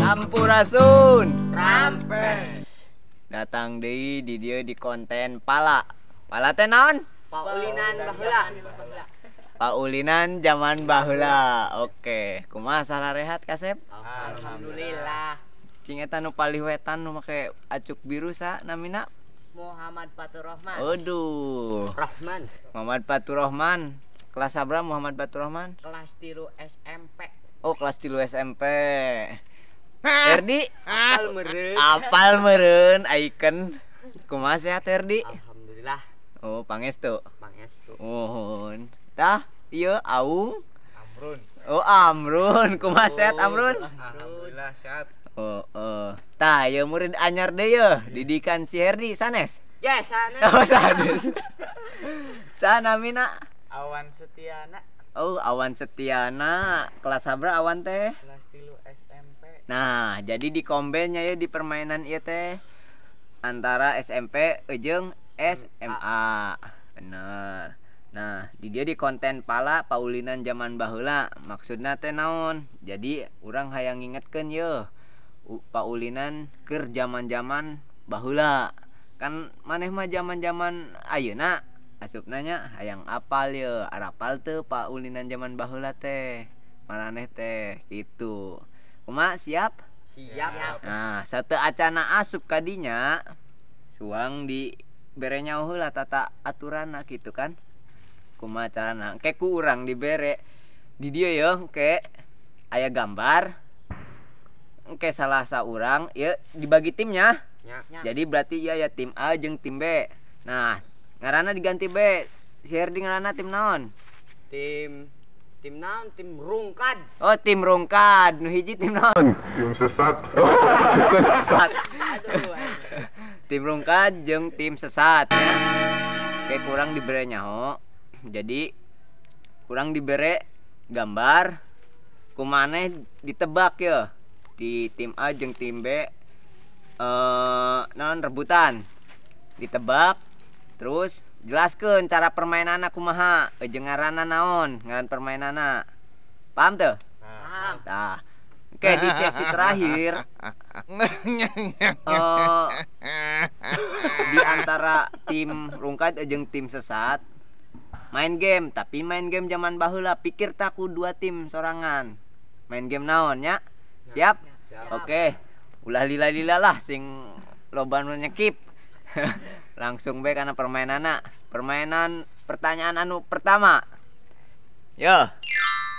Sampurasun. Rampes. Datang deui di dieu di konten Pala. Pala teh naon? Paulinan baheula. Paulinan zaman baheula. Oke, kumaha sararehat Kasep? Alhamdulillah. Cing eta nu palih wetan nu make acuk biru sa namina? Muhammad Fatur Rahman. Aduh. Rahman. Muhammad Fatur Rahman. Kelas sabaraha Muhammad Fatur Rahman? Kelas 3 SMP. Oh, kelas 3 SMP. Erdi, Apal meureun. Apal meureun icon. Kumaha sehat Erdi? Alhamdulillah. Oh, pangestu. Pangestu. Mohon. Tah, ieu Aung. Amrun. Oh, Amrun. Kumaha sehat Amrun? Alhamdulillah sehat. Oh, oh. Tah, ieu murid anyar deui yeuh, didikan si Herdi sanes. Ya, sanes. Oh, sanes. Sanamina? Awan Setiana. Oh, Awan Setiana. Kelas sabaraha Awan teh? Kelas 3 SMP. Nah, jadi di kombennya ya di permainan ieu teh antara SMP jeung SMA. Bener. Nah, di dia di konten Pala paulinan zaman baheula. Maksudna teh naon? Jadi urang hayang ngingetkeun yeuh paulinan keur zaman-zaman baheula. Kan maneh mah zaman-zaman ayeuna asupna nya hayang apal yeuh, arapal teu paulinan zaman baheula teh. Maraneh teh kitu. Kumaha siap? Siap. Nah, sateu acana asup kadinya suang di bere nyaho heula tata aturanna kitu kan. Kumaha carana? Engke ku urang dibere di dieu yeuh engke aya gambar. Engke salah saurang ieu dibagi timnya. Ya. Jadi berarti ieu aya tim A jeung tim B. Nah, ngaranna diganti B. Si Herdi ngaranna tim naon? Tim naon? Tim Rungkad. Oh, tim Rungkad. Nu hiji tim naon? Tim sesat. Sesat. Aduh. Tim Rungkad jeung tim sesat ya. Oke, kurang dibere nyaho. Jadi kurang dibere gambar kumaneh ditebak ya. Di tim A jeung tim B naon rebutan. Ditebak terus jelaskeun cara permainanna kumaha, jeung ngaranna naon, ngaran permainanna. Paham teu? Paham. Tah. Oke, di sesi terakhir di antara tim Rungkad jeung tim sesat main game, tapi main game zaman baheula pikir tak ku dua tim sorangan. Main game naon nya? Siap? Siap. Oke. Ulah lila-lila lah sing loba nu nyekip. Langsung bae kana permainanna. Permainan pertanyaan anu pertama. Yo,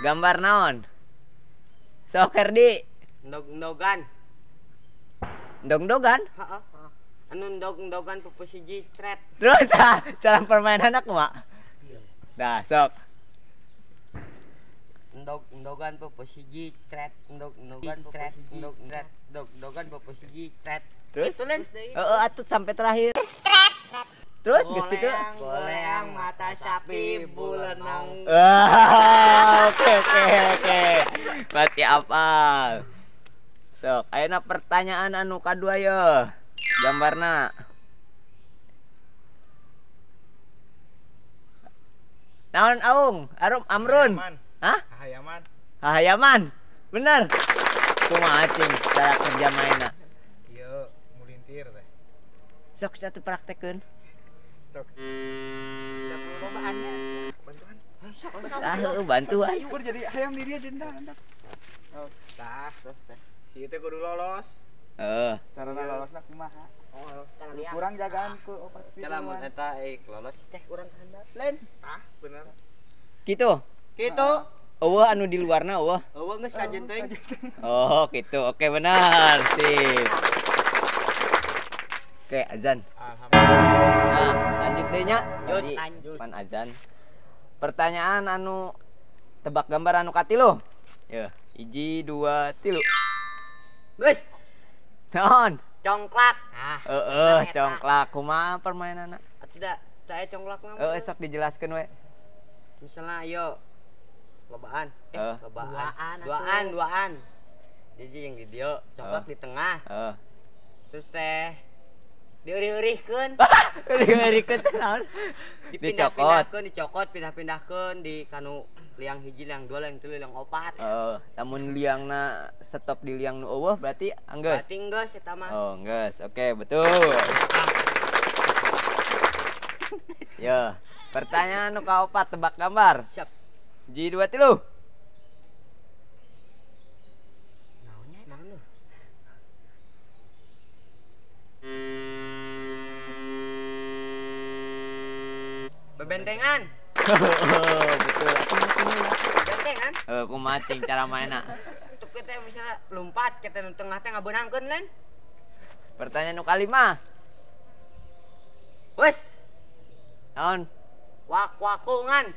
gambar naon? Sok Herdi. Ndog-ndogan. Ndog-ndogan? Heeh. Anu ndog-ndogan pupus hiji cret. Terus cara permainanna kumaha? Nah, sok. Ndog-ndogan pupus hiji cret, ndog-ndogan cret, ndog cret, ndog-ndogan pupus hiji cret. Terus? Heeh, atuh sampai terakhir. Terus geus kitu. Goleang mata sapi bulenang. Oke. Masih apal. Sok, ayeuna pertanyaan anu kadua yeuh. Gambarna. Naon Aung? Arum Amrun. Hah? Hayaman. Hayaman. Bener. Kumaha cing cara kerja mainna? Ieu mulintir teh. Sok satu praktekeun. Sok. Bantuan. Ah, heueuh bantuan. Ukur jadi hayam di dia denda mantap. Oh, tah, teh. Si ieu teh kudu lolos. Heeh. Carana lolosna kumaha? Oh, kurang jagaan ku opat pitu. Lamun eta lolos teh urang handap. Lain. Tah, bener. Kitu. Kitu. Eueuh anu di luarna eueuh. Eueuh geus kajen teuing. Oh, gitu. Oke, benar. Sip. Oke, azan. Alhamdulillah. Nah, lanjut deh nya. Tadi Lanjut. pan azan. Pertanyaan anu tebak gambar anu katilu. Ya, 1 2 3. Geus, Naon? congklak. Ah, Heeh, congklak. Kumaha permainanna? Tidak, saya congklak mah. Heeh, sok dijelaskeun we. Misalnya ayo lobaan, lobaan. Duaan, Duaan. Jadi yang di dieu congklak di tengah. Heeh. Terus teh diurih-urihkeun. Diurihkeun teh naon? Dicokot. Dipindah-pindahkeun, dicokot, pindah-pindahkeun di kanu Liang hiji, liang dua, liang tilu, liang opat. Heeh, lamun liangna stop di liang nu eueuh berarti anggeus. Berarti enggeus eta mah. Oh, enggeus. Oke, betul. Yo, pertanyaan nu kaopat tebak gambar. Siap. Ji 2 3. Naonnya? Naon? Bebentengan. Betul. Bebentengan. Kumaha cing cara mainna? Untuk kita misalnya lompat kita nu tengah teh ngabeunangkeun lain. Pertanyaan nu kalima. Wes. Naon? Wak-wakungan.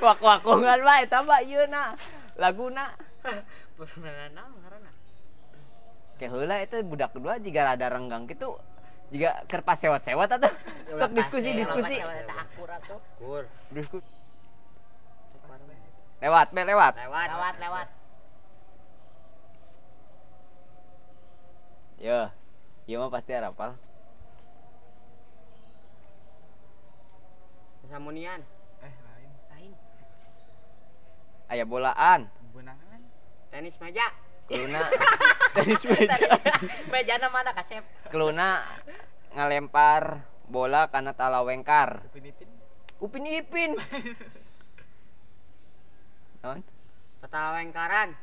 Wak-wakungan bae eta mah ieu na. Laguna. Permainan naon ngaranna? Ke heula eta budak kedua jiga rada renggang kitu. Jiga keur pasewat-sewat atuh. Sok diskusi-diskusi. Eta akur atuh. Akur. Diskusi. Lewat, be lewat. Lewat. Lewat, lewat. Yo. Ieu mah pasti arapal. Samunian. Lain. Lain. Aya bolaan. Benangan. Tenis meja. Keluna tenis meja. Mejana mana kasep? Keluna ngalempar bola kana talawengkar. Upin Ipin. Upin Ipin. Naon? Talawengkaran.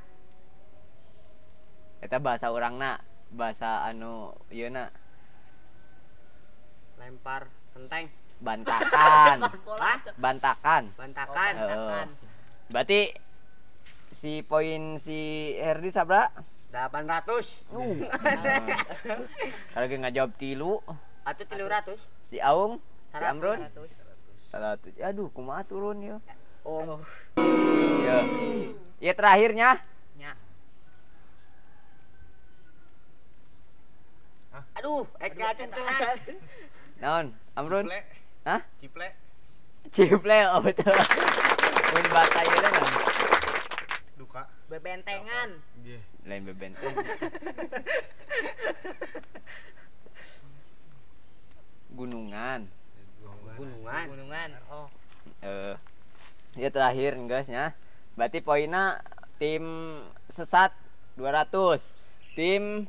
Eta bahasa urangna, bahasa anu ieu na. Lempar kenteng. Bantakan. Hah? Bantakan. Bantakan. Heeh. Berarti si poin si Herdi sabra? 800. Kalau ge ngajawab 3. Atuh 300. Si Aung, si Amrun 100. Aduh, kumaha turun ya. Oh. Ya. Ya terakhirnya. Nya. Aduh, eka telat. Naon? Amrun? Ciple. Hah? Ciple. Ciple, oh betul. Mun bata ieu naon? Duka. Bebentengan. Nggih. Lain bebenteng. Gunungan. Gunungan. Gunungan. Oh. Ya terakhir guys ya. Berarti poinnya tim sesat 200, tim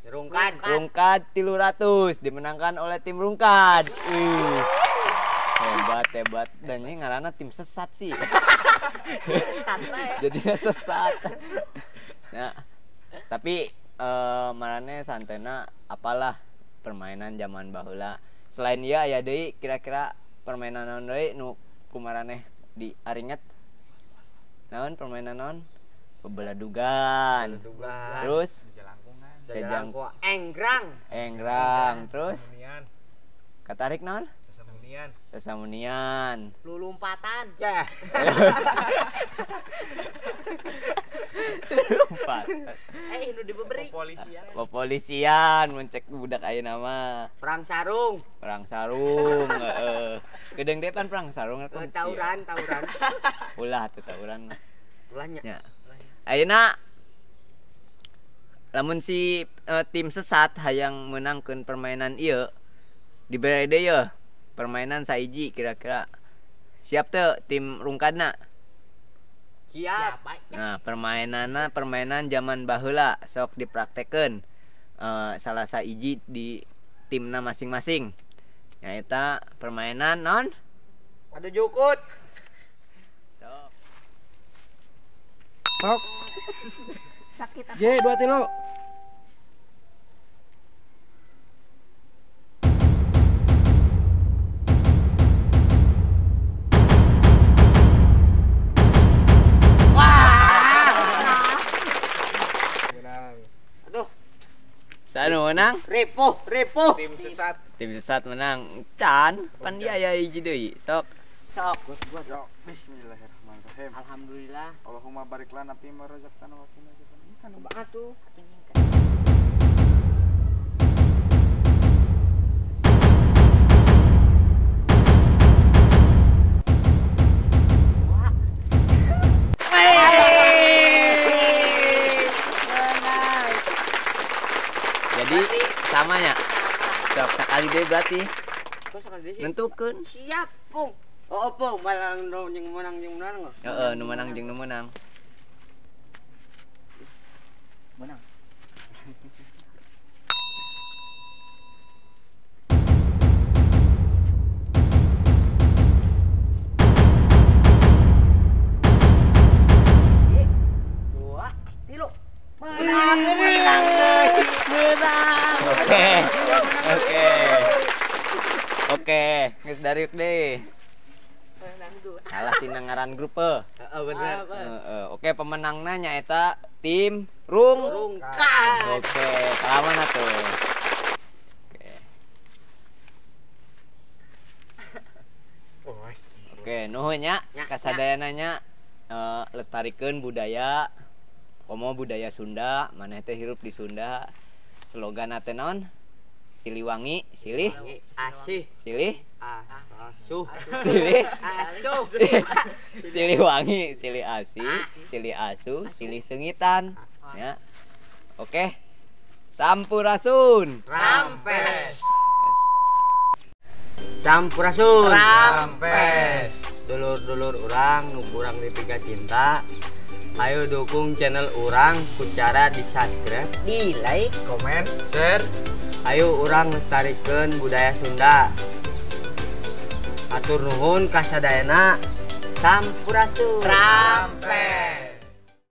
Rungkad. Rungkad 300 dimenangkan oleh tim Rungkad. Hebat hebat. Dan ini ngaranna tim sesat sih. Sesat lah ya. Jadinya sesat. Nah, tapi marane santena apalah permainan zaman baheula. Selain ieu aya deui kira-kira permainan naon deui nu kumaraneh di aringet? Naon permainan naon? Bebeladugan. Terus Jalangkungan. Enggrang. Enggrang. Terus Samunian. Katarik naon? Samunian. Samunian. Lulumpatan. Ya. Lompat. Nu diberi. Kepolisian. Kepolisian mencek budak ayeuna mah. Perang sarung. Perang sarung, heeh. Gedeung depan perang sarung. Tawuran, tawuran. Ulah teu tawuran mah. Ulahnya. Ya. Ayeuna lamun si tim sesat hayang menangkeun permainan ieu dibere deui yeuh permainan saiji kira-kira. Siap teu tim Rungkadna? Siap. Nah, permainanna permainan zaman baheula sok dipraktekeun salah saiji di timna masing-masing. Nyaeta permainan non? Adu jukut. Sok. Sok. Sakit. J 2 3. Sanu menang? Ripuh, ripuh. Tim sesat. Tim sesat menang. Can, pan dia aya hiji deui. Sok. Sok. Sok. Bismillahirrahmanirrahim. Alhamdulillah. Allahumma barik lana fi ma razaqtana wa qina adzabannar. Atuh. Jadi samanya. Sok sekali deh berarti. Kok sekali deui sih? Nentukeun. Siap, Bung. Oh, apa malang jeung menang jeung menang. Heeh, nu menang jeung nu menang. Menang. Menang, menang. Oke. Oke. Oke, geus dariuk deh. Salah tina ngaran grup Heeh, bener. Heeh. Oke, pemenangna nyaeta tim Rung. Rungkat. Oke, salaman atuh. Oke. Oke, nuhun nya kasadayana nya lestarikeun budaya komo budaya Sunda, maneh teh hirup di Sunda. Slogan teh naon? Siliwangi, silih, Asih, silih, asuh, silih, asuh. Siliwangi, silih asih, silih asuh, silih sengitan. Ya. Oke. Sampurasun. Rampes. Sampurasun. Rampes. Dulur-dulur urang nu kurang dipika cinta. Ayo dukung channel urang ku cara di-subscribe, Di like, Komen, share. Ayo urang lestarikeun budaya Sunda. Atur nuhun kasadayana. Sampurasun. Rampes.